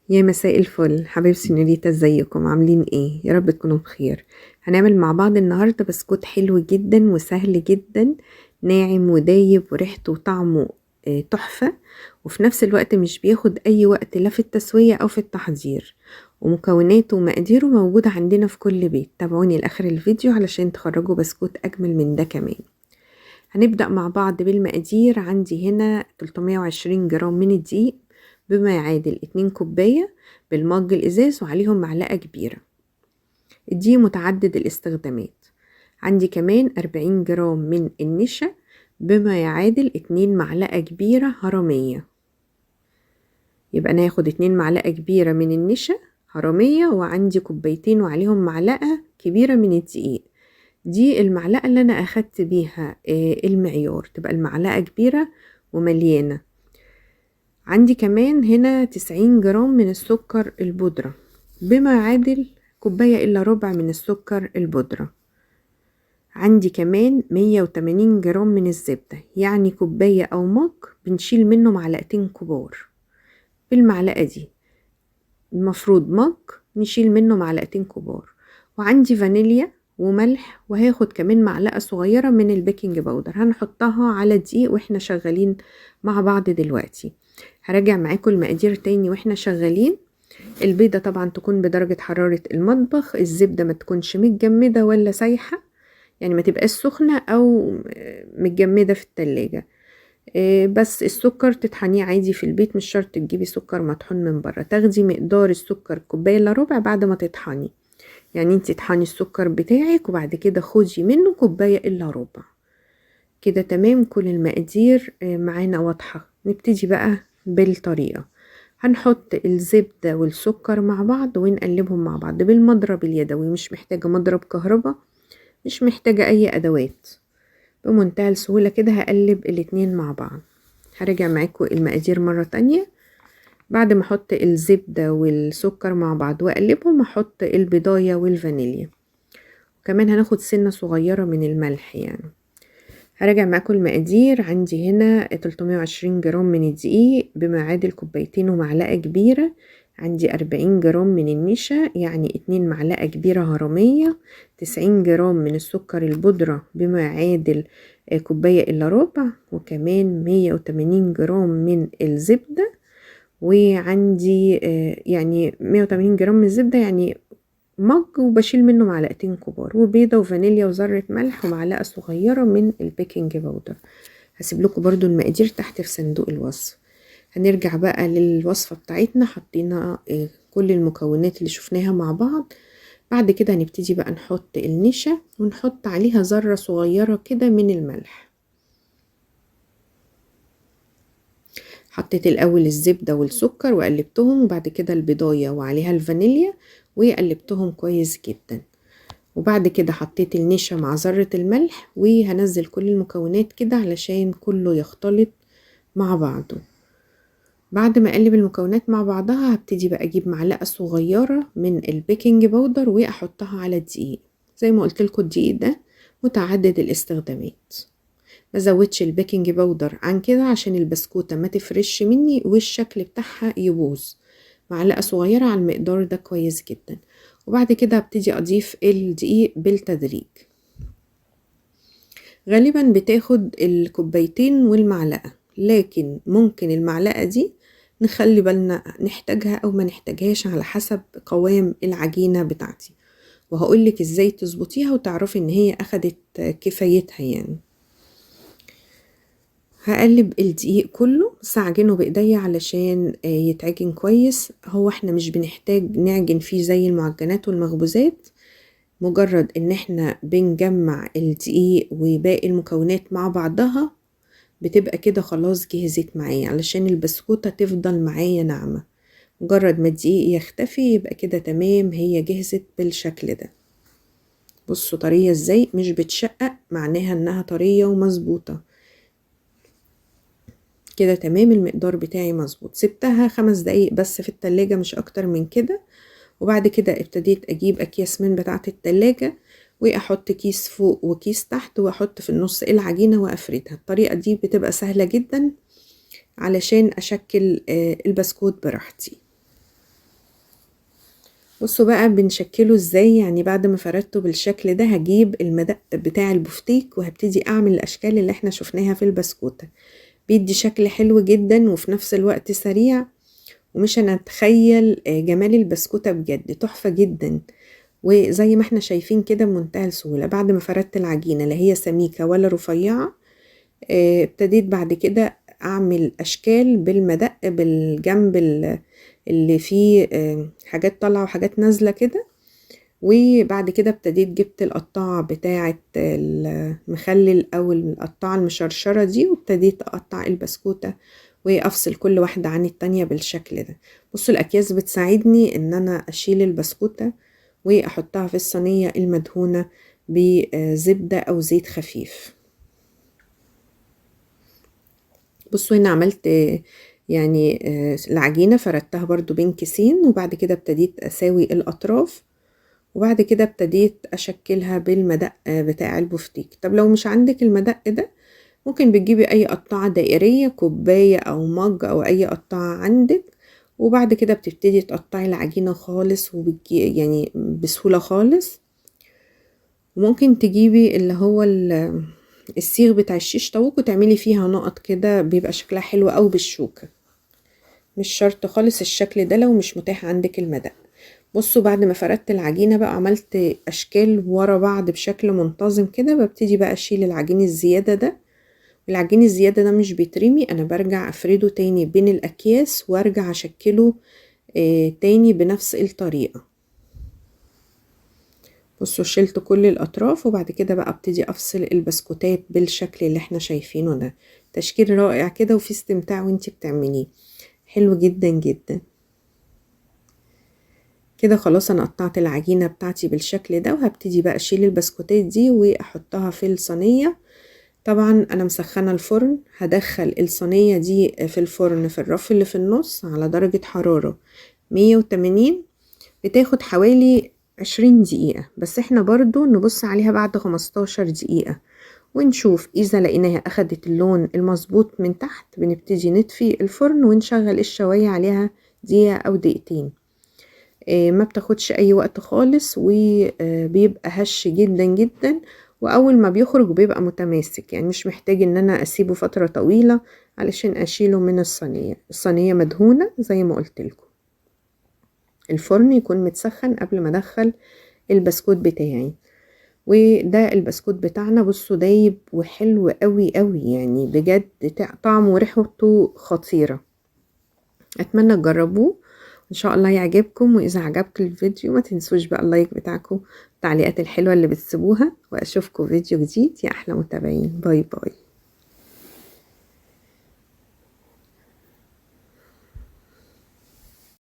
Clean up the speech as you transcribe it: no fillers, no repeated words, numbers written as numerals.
يا مساء الفل حبايب سنوريتا، ازيكم؟ عاملين ايه؟ يا رب تكونوا بخير. هنعمل مع بعض النهارده بسكوت حلو جدا وسهل جدا، ناعم ودايب وريحته وطعمه تحفة، وفي نفس الوقت مش بياخد اي وقت لا في التسوية او في التحضير، ومكوناته ومقاديره موجودة عندنا في كل بيت. تابعوني لاخر الفيديو علشان تخرجوا بسكوت اجمل من ده كمان. هنبدأ مع بعض بالمقادير. عندي هنا 320 جرام من الدقيق بما يعادل 2 كوباية بالمج الإزاز، وعليهم معلقة كبيرة. الدقيق متعدد الاستخدامات. عندي كمان 40 جرام من النشا بما يعادل 2 معلقة كبيرة هرمية. يبقى أنا هاخد 2 معلقة كبيرة من النشا هرمية، وعندي كوبايتين وعليهم معلقة كبيرة من الدقيق. دي المعلقة اللي أنا أخدت بيها المعيار، تبقى المعلقة كبيرة ومليانة. عندي كمان هنا 90 جرام من السكر البودرة بما يعادل كوباية إلا ربع من السكر البودرة. عندي كمان 180 جرام من الزبدة، يعني كوباية أو مج بنشيل منه معلقتين كبار. بالمعلقة دي المفروض مج نشيل منه معلقتين كبار. وعندي فانيليا وملح، وهاخد كمان معلقة صغيرة من ال baking powder هنحطها على الدقيق واحنا شغالين مع بعض دلوقتي. هراجع معاكم المقادير تاني واحنا شغالين. البيضة طبعا تكون بدرجة حرارة المطبخ، الزبدة ما تكونش متجمدة ولا سايحة، يعني ما تبقاش سخنة او متجمدة في التلاجة. بس السكر تطحنيه عادي في البيت، مش شرط تجيبي سكر مطحون من بره. تاخدي مقدار السكر كوباية الا ربع بعد ما تطحني، يعني انتي تطحني السكر بتاعك وبعد كده خدي منه كوباية الا ربع. كده تمام، كل المقادير معانا واضحة. نبتدي بقى بالطريقة. هنحط الزبدة والسكر مع بعض ونقلبهم مع بعض بالمضرب اليدوي، مش محتاجة مضرب كهرباء، مش محتاجة أي أدوات، بمنتهى السهولة كده هقلب الاتنين مع بعض. هرجع معاكم المقادير مرة تانية. بعد ما احط الزبدة والسكر مع بعض واقلبهم، احط البضاية والفانيليا، وكمان هناخد سنة صغيرة من الملح. يعني هراجع معاكم المقادير. عندي هنا 320 جرام من الدقيق بما يعادل كوبايتين ومعلقة كبيرة. عندي 40 جرام من النشا، يعني 2 معلقة كبيرة هرمية. 90 جرام من السكر البودرة بما يعادل كوباية إلا ربع، وكمان 180 جرام من الزبدة. وعندي يعني 180 جرام من الزبدة، يعني مج وبشيل منه معلقتين كبار، وبيضة وفانيليا وذرة ملح ومعلقة صغيرة من ال baking powder. هسيب لكم برضو المقادير تحت في صندوق الوصف. هنرجع بقى للوصفة بتاعتنا. حطينا كل المكونات اللي شفناها مع بعض. بعد كده هنبتدي بقى نحط النشا ونحط عليها ذرة صغيرة كده من الملح. حطيت الأول الزبدة والسكر وقلبتهم، وبعد كده البضاية وعليها الفانيليا وقلبتهم كويس جدا. وبعد كده حطيت النشا مع ذرة الملح، وهنزل كل المكونات كده علشان كله يختلط مع بعضه. بعد ما اقلب المكونات مع بعضها هبتدي بقى اجيب معلقة صغيرة من ال baking powder واحطها على الدقيق. زي ما قلت لكم الدقيق ده متعدد الاستخدامات، ما زودش ال baking powder عن كده عشان البسكوتة ما تفرش مني والشكل بتاعها يبوظ. معلقة صغيرة على المقدار ده كويس جدا. وبعد كده هبتدي اضيف الدقيق بالتدريج. غالبا بتاخد الكوبايتين والمعلقة، لكن ممكن المعلقة دي نخلي بالنا نحتاجها او ما نحتاجهاش على حسب قوام العجينة بتاعتي، وهقولك ازاي تظبطيها وتعرفي ان هي اخدت كفايتها. يعني هقلب الدقيق كله، بس هعجنه بايديا علشان يتعجن كويس. هو احنا مش بنحتاج نعجن فيه زي المعجنات والمخبوزات، مجرد ان احنا بنجمع الدقيق وباقي المكونات مع بعضها بتبقى كده خلاص جهزت معايا، علشان البسكوتة تفضل معايا ناعمة. مجرد ما الدقيق يختفي يبقى كده تمام، هي جهزت بالشكل ده. بصوا طرية ازاي، مش بتشقق، معناها انها طرية ومظبوطة كده تمام. المقدار بتاعي مظبوط. سبتها 5 دقايق بس في التلاجة، مش اكتر من كده. وبعد كده ابتديت اجيب اكياس من بتاعة التلاجة واحط كيس فوق وكيس تحت، واحط في النص العجينة وافردها. الطريقة دي بتبقى سهلة جدا علشان اشكل البسكوت براحتي. بصوا بقى بنشكله ازاي. يعني بعد ما فردته بالشكل ده هجيب المدق بتاع البفتيك وهبتدي اعمل الاشكال اللي احنا شفناها في البسكوتة. بيدي شكل حلو جدا وفي نفس الوقت سريع، ومش هنتخيل جمال البسكوتة بجد، تحفة جدا. وزي ما احنا شايفين كده بمنتهى السهولة. بعد ما فردت العجينة لا هي سميكة ولا رفيعة، ابتديت بعد كده اعمل اشكال بالمدق بالجنب اللي فيه حاجات طالعة وحاجات نازلة كده. وبعد كده ابتديت جبت القطاعة بتاعة المخلل او القطاعة المشرشرة دي، وابتديت اقطع البسكوتة وافصل كل واحدة عن التانية بالشكل ده. بصوا الاكياس بتساعدني ان انا اشيل البسكوتة واحطها في الصينية المدهونة بزبدة او زيت خفيف. بصوا هنا عملت يعني العجينة فردتها برضو بين كيسين، وبعد كده ابتديت اساوي الاطراف، وبعد كده ابتديت اشكلها بالمدق بتاع البفتيك. طب لو مش عندك المدق ده ممكن بتجيبي اي قطعة دائرية، كوباية او مج او اي قطعة عندك، وبعد كده بتبتدي تقطعي العجينة خالص يعني بسهولة خالص. وممكن تجيبي اللي هو السيخ بتاع الشيش طاووق وتعملي فيها نقط كده، بيبقى شكلها حلو أوي بالشوكة. مش شرط خالص الشكل ده لو مش متاح عندك المدق. بصوا بعد ما فردت العجينة بقى عملت أشكال ورا بعض بشكل منتظم كده. ببتدي بقى أشيل العجين الزيادة ده، العجين الزيادة ده مش بيترمي، أنا برجع أفرده تاني بين الأكياس وأرجع أشكله تاني بنفس الطريقة. بصوا شلت كل الأطراف، وبعد كده بقى ابتدي أفصل البسكوتات بالشكل اللي احنا شايفينه ده. تشكيل رائع كده وفي استمتاع وانتي بتعمليه، حلو جدا جدا كده. خلاص انا قطعت العجينة بتاعتي بالشكل ده، وهبتدي بقى اشيل البسكوتات دي واحطها في الصينية. طبعا انا مسخنة الفرن، هدخل الصينية دي في الفرن في الرف اللي في النص على درجة حرارة 180، بتاخد حوالي 20 دقيقة، بس احنا برضو نبص عليها بعد 15 دقيقة ونشوف اذا لقيناها اخدت اللون المظبوط من تحت بنبتدي نطفي الفرن ونشغل الشواية عليها دقيقة او دقيقتين. ما بتاخدش اي وقت خالص، وبيبقى هش جدا جدا، واول ما بيخرج بيبقى متماسك، يعني مش محتاج ان انا اسيبه فترة طويلة علشان اشيله من الصينية. الصينية مدهونة زي ما قلت لكم، الفرن يكون متسخن قبل ما ادخل البسكوت بتاعي. وده البسكوت بتاعنا، بصوا دايب وحلو قوي قوي، يعني بجد طعمه وريحته خطيرة. اتمنى تجربوه ان شاء الله يعجبكم، واذا عجبكم الفيديو ما تنسوش بقى ال like بتاعكم، التعليقات الحلوة اللي بتسيبوها، واشوفكم فيديو جديد يا احلى متابعين. bye bye.